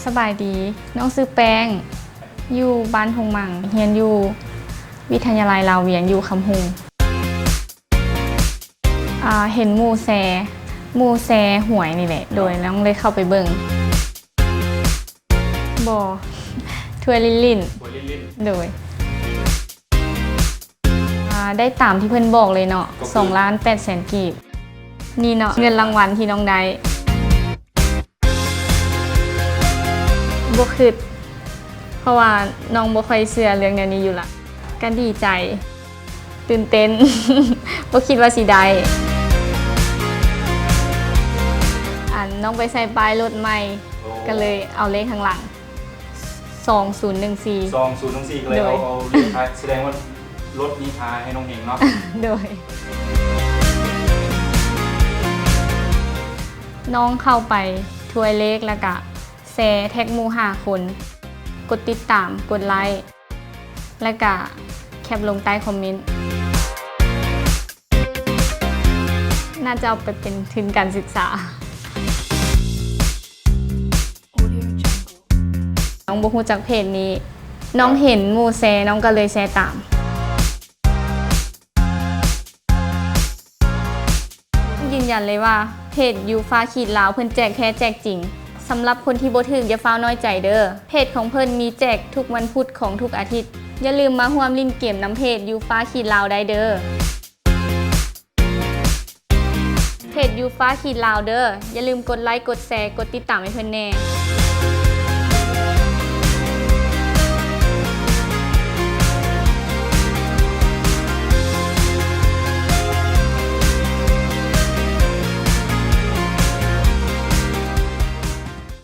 ສະບາຍດີ ນ້ອງຊື່ແປ້ງ ຢູ່ບ້ານທົ່ງໝັ່ງ ຮຽນຢູ່ວິທະຍາໄລລາວວຽງ ຢູ່ຄຳຮຸງ. ອ່າ ເຫັນໝູ່ແຊ ໝູ່ແຊຫວຍນີ້ແຫຼະ ໂດຍ ນ້ອງເລີຍເຂົ້າໄປເບິ່ງ. ບໍ່ ຖ້ວຍຫຼິ້ນໆ ຖ້ວຍຫຼິ້ນໆ ໂດຍ. ອ່າ ໄດ້ຕາມທີ່ເພິ່ນບອກເລີຍເນາະ ກໍຄື ສອງລ້ານແປດແສນກີບ. ນີ້ເນາະ ເງິນລາງວັນທີ່ນ້ອງໄດ້. ບໍ່ຄິດ ເພາະວ່ານ້ອງບໍ່ຄ່ອຍເຊື່ອເລື່ອງແນວນີ້ຢູ່ລະ ກະດີໃຈ ຕື່ນເຕັ້ນ ບໍ່ຄິດວ່າຊິໄດ້. ອັນ ນ້ອງໄປໃສ່ປ້າຍລົດໃໝ່ ໂອ້ ກະເລີຍເອົາເລກຂ້າງຫຼັງ ສອງສູນໜຶ່ງສີ່ ສອງສູນໜຶ່ງສີ່ ກະເລີຍເອົາ ໂດຍ ເອົາເລກທ້າຍ ສະແດງວ່າລົດນີ້ທ້າຍໃຫ້ນ້ອງເຮງເນາະ. ໂດຍ. ນ້ອງເຂົ້າໄປຖ້ວຍເລກ ແລ້ວກະແຊ ແທັກໝູ່ຫ້າຄົນ ກົດຕິດຕາມ ກົດໄລ້ ແລ້ວກະແຄບລົງໃຕ້ຄອມເມັນ. ໜ້າຈະເອົາໄປເປັນທຶນການສຶກສາ. ນ້ອງບໍ່ຮູ້ຈັກເພຈນີ້ ນ້ອງເຫັນໝູ່ແຊ ນ້ອງກະເລີຍແຊຕາມ. ຢືນຢັນເລີຍວ່າ ເພຈຢູຟາຂີດລາວ ເພິ່ນແຈກແທ້ແຈກຈິງ. ສຳລັບຄົນທີ່ບໍ່ຖືກ ຢ່າຟ້າວນ້ອຍໃຈເດີ້. ເພຈຂອງເພິ່ນມີແຈກທຸກວັນພຸດຂອງທຸກອາທິດ. ຢ່າລືມມາຮ່ວມຫຼິ້ນເກມນຳເພຈຢູຟາຂີດລາວໄດ້ເດີ້. ເພຈຢູຟາຂີດລາວເດີ້. ຢ່າລືມກົດໄລ້ ກົດແຊ ກົດຕິດຕາມໃຫ້ເພິ່ນແດ່.